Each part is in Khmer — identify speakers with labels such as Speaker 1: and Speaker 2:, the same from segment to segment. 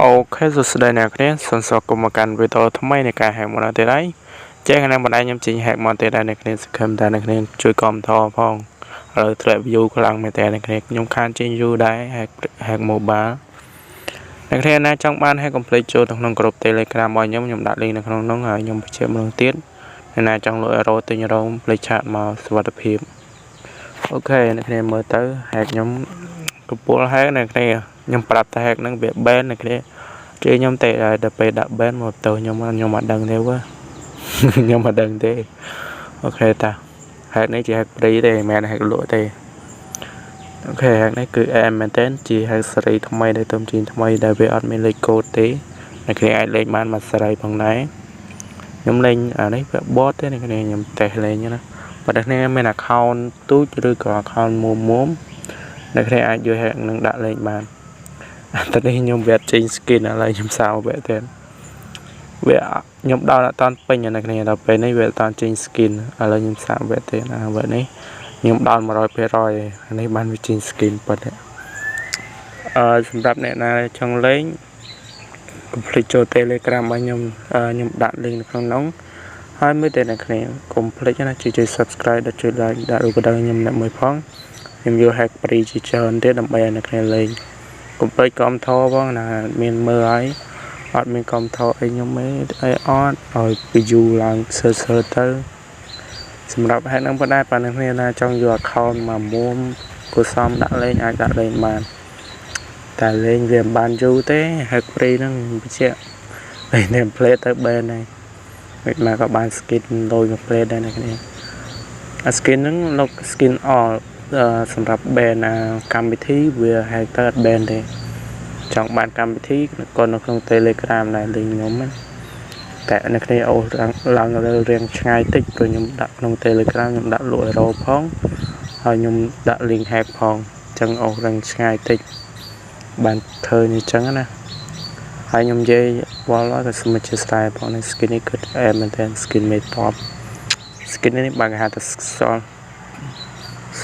Speaker 1: OK សួស្តីអ្នកគ្នាសូមស្វាគមន៍មកកាន់វីដេអូថ្មីនៃការ hack មកដល់ទៀតហើយចេះខាងបណ្ដាញខ្ញុំចេញ hack មកទៀតហើយអ្នកគ្នាសង្ឃឹមថាអ្នកគ្នាជួយគាំទ្រផងឥឡូវធ្លាក់ view ខ្លាំងមែនតើអ្នកគ្នាខ្ញុំខានចេញ view ដែរ hack hack mobile អ្នកគ្នាណាចង់បាន hack complete ចូលទៅក្នុងក្រុម Telegram របស់ខ្ញុំខ្ញុំដាក់ link នៅក្នុងនោះហើយខ្ញុំបញ្ជាក់ម្ដងទៀតអ្នកណាចង់លក់ hero ទិញ hero ភ្លេច chat មកសុវត្ថិភាព។ OK អ្នកគ្នាមើលទៅ hack ខ្ញុំកំពុល hack អ្នកគ្នាខ្ញុំប្រាប់ថា hack ហ្នឹងវា ban អ្នកគ្នាជឿខ្ញុំទេដល់ពេលដាក់ ban មកទៅខ្ញុំខ្ញុំអត់ដឹងទេវើខ្ញុំអត់ដឹងទេOK តា hack នេះជា hack free ទេមិនមែន hack លក់ទេOK hack នេះគឺអែមមែនទែនជា hack សេរីថ្មីដែលទំចេញថ្មីដែលវាអត់មានលេខកូដទេអ្នកគ្នាអាចលេងបានមួយសេរីផងដែរខ្ញុំលេងអានេះវា bot ទេអ្នកគ្នាខ្ញុំតេស្តលេងណាបើអ្នកគ្នាមាន account ទូចឬក៏ account មុំមុំអ្នកគ្នាអាចយក hack នឹងដាក់លេងបានអាតនេះខ្ញុំវាចេញ skin ឥឡូវខ្ញុំសៅវាទៀតវាខ្ញុំដល់អត់តាន់ពេញអ្នកគ្នាដល់ពេលនេះវាអត់តាន់ចេញ skin ឥឡូវខ្ញុំសាកវាទៀតអាវនេះខ្ញុំដល់100%អានេះបានវាចេញ skin ពិតអឺសម្រាប់អ្នកណាចង់លេងកុំភ្លេចចូល Telegram របស់ខ្ញុំខ្ញុំដាក់ link នៅក្នុងនោះហើយមើលតែអ្នកគ្នាកុំភ្លេចណាជួយជួយ Subscribe ដល់ជួយ like ដាក់រូបកណ្ដឹងខ្ញុំអ្នកមួយផងខ្ញុំយក hack free ជាច្រើនទៀតដើម្បីឲ្យអ្នកគ្នាលេងកុំភ្លេចគាំទ្រផងណាមានមើលហើយអត់មានគាំទ្រអីខ្ញុំទេអីអត់ឲ្យ view ឡើងសើសើទៅសម្រាប់ hack ហ្នឹងប៉ុណ្ណាបើអ្នកគ្នាណាចង់យក account មកមុំគួសមដាក់លេងអាចដាក់លេងបានតែលេងវាមិនបានយូរទេ hack free ហ្នឹងបញ្ជាក់លេងតែ play ទៅ ban ហើយមិនមកក៏បាន skin លយមួយ play ដែរអ្នកគ្នាអា skin ហ្នឹងលោក skin all សម្រាប់ ban អាកម្មវិធីវា hack ទៅអត់ ban ទេចង់បានកម្មវិធីក៏នៅក្នុង Telegram ដែរលេងខ្ញុំណាតែអ្នកគ្នាអូសឡើងលើរៀងឆ្ងាយតិចព្រោះខ្ញុំដាក់ក្នុង Telegram ខ្ញុំដាក់លក់ hero ផងហើយខ្ញុំដាក់ link hack ផងអញ្ចឹងអូសរៀងឆ្ងាយតិចបានឃើញអញ្ចឹងណាហើយខ្ញុំនិយាយវល់ក៏សូមអធិស្ឋានផងនេះ skin នេះគឺអែមមែនទែន skin មេតប skin នេះបានគេហៅថាសល់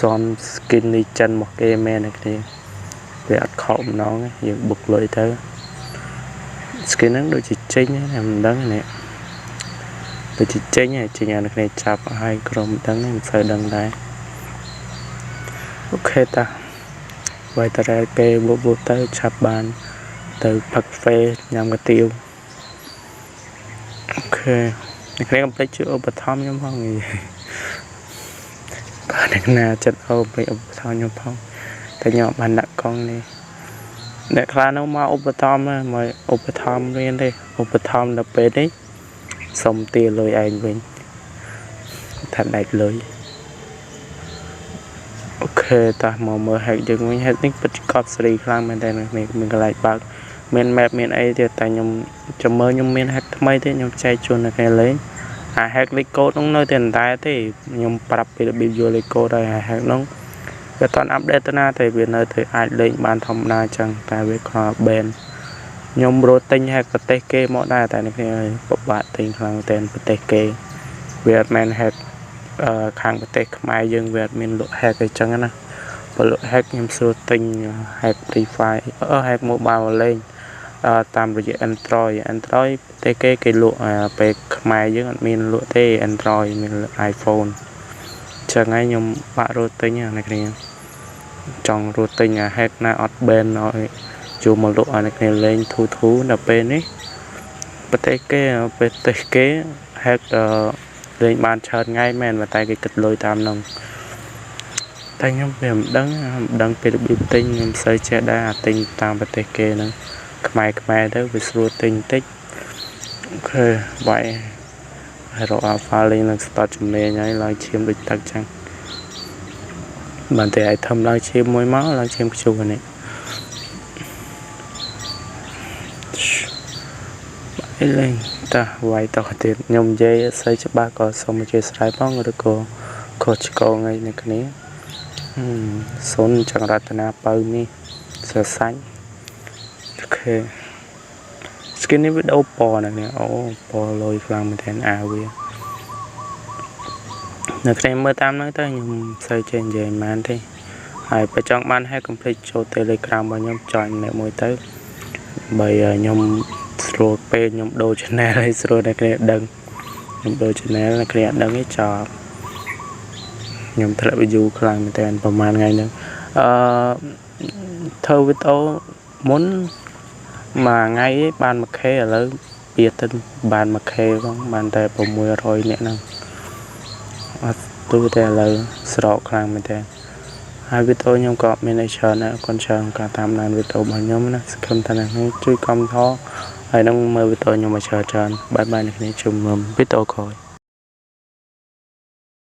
Speaker 1: សំ skin នេះចិនមកគេមែនអ្នកគ្នាវាអត់ខកម្ដងយើងបុកលុយទៅ skin ហ្នឹងដូចជាចេញហ្នឹងមិនដឹងនេះដូចជាចេញហើយចេញឲ្យអ្នកគ្នាចាប់ឲ្យក្រុមដឹងមិនសូវដឹងដែរ OK តាវាយតរ៉ែគេបុកបុកទៅឆាប់បានទៅផឹកហ្វេញ៉ាំកាទៀវ OK អ្នកគ្នាកុំភ្លេចជួយឧបត្ថម្ភខ្ញុំផងបើអ្នកណាចិត្តអូភ្លេចឧបត្ថម្ភខ្ញុំផងតែខ្ញុំអត់បានដាក់កង់នេះអ្នកខ្លះនោះមកឧបត្ថម្ភមកឧបត្ថម្ភរៀនទេឧបត្ថម្ភដល់ពេលនេះសុំទាលុយឯងវិញថាដាច់លុយ OK តោះមកមើល hack យើងវិញ hack នេះពិតជាកប់សេរីខ្លាំងមែនតើនេះមានកន្លែងបើកមាន map មានអីទៀតតែខ្ញុំចាំមើលខ្ញុំមាន hack ថ្មីទៀតខ្ញុំចែកជូនអ្នកគេលេងអា hack លេខកូដនោះនៅតែដដែលទេខ្ញុំប្រាប់ពីរបៀបយកលេខកូដហើយអា hack នោះវាអត់ update ទៅណាទេវានៅតែអាចលេងបានធម្មតាចឹងតែវាគ្រាន់ ban ខ្ញុំរត់ទិញ hack ប្រទេសគេមកដែរតែនេះគ្នាពិបាកទិញខ្លាំងតែប្រទេសគេវាអត់មែន hack ខាងប្រទេសខ្មែរយើងវាអត់មានលក់ hack អីចឹងណាបើលក់ hack ខ្ញុំស្រួលទិញ hack Free Fire អឺ hack mobile លេងតាមរយៈ Android Android ប្រទេសគេគេលក់ពេលខ្មែរយើងអត់មានលក់ទេ Android មាន iPhone ចឹងហើយខ្ញុំបាក់រត់ទិញអ្នកគ្នាចង់រត់ទិញអា hack ណាអត់ ban ឲ្យចូលមកលក់ឲ្យអ្នកគ្នាលេងធូធូដល់ពេលនេះប្រទេសគេប្រទេសគេ hack លេងបានច្រើនថ្ងៃមែនតែគេគិតលុយតាមនោះតែខ្ញុំវាមិនដឹងមិនដឹងពីរបៀបទិញខ្ញុំមិនសូវចេះដែរអាទិញតាមប្រទេសគេហ្នឹងខ្មែរខ្មែរទៅវាស្រួលទិញតិច OK វាយ Hero Alpha លេងនឹងស្តត់ជំនាញហើយឡើងឈាមដូចទឹកចឹងបានតែ item ឡើងឈាមមួយមកឡើងឈាមខ្ជុះនេះបាយលេងតាវាយតទៀតខ្ញុំនិយាយអត់សូវច្បាស់ក៏សូមអធិស្ឋានផងឬក៏ខុសឆ្គងអីនៅគ្នាសុនចង្រតនាពៅនេះសរសាច់ OK skin នេះវាដូរពណ៌ណាស់អូពណ៌លយខ្លាំងមែនទែនអាវវានៅគ្នាមើលតាមហ្នឹងទៅខ្ញុំមិនសូវចេះនិយាយប៉ុន្មានទេហើយបើចង់បាន hack complete ចូល Telegram របស់ខ្ញុំចុចម្នាក់មួយទៅ ដើម្បីខ្ញុំស្រួលពេលខ្ញុំដូរ channel ឲ្យស្រួលអ្នកគ្នាដឹងខ្ញុំដូរ channel អ្នកគ្នាអត់ដឹងទេចប់ខ្ញុំធ្លាក់ view ខ្លាំងមែនតើប្រហែលថ្ងៃហ្នឹងអឺធ្វើវីដេអូមុនមួយថ្ងៃបាន 1K ឥឡូវពីទៅបាន 1K ផងបានតែ600នាក់ហ្នឹងអត់ទូតែឥឡូវស្រកខ្លាំងមែនតើហើយវីដេអូខ្ញុំក៏មានអីច្រើនដែរអរគុណច្រើនការតាមដានវីដេអូរបស់ខ្ញុំណាសង្ឃឹមថាអ្នកនេះជួយគាំទ្រហើយនឹងមើលវីដេអូខ្ញុំឲ្យច្រើនច្រើន bye bye អ្នកគ្នាជួបវីដេអូក្រោយ។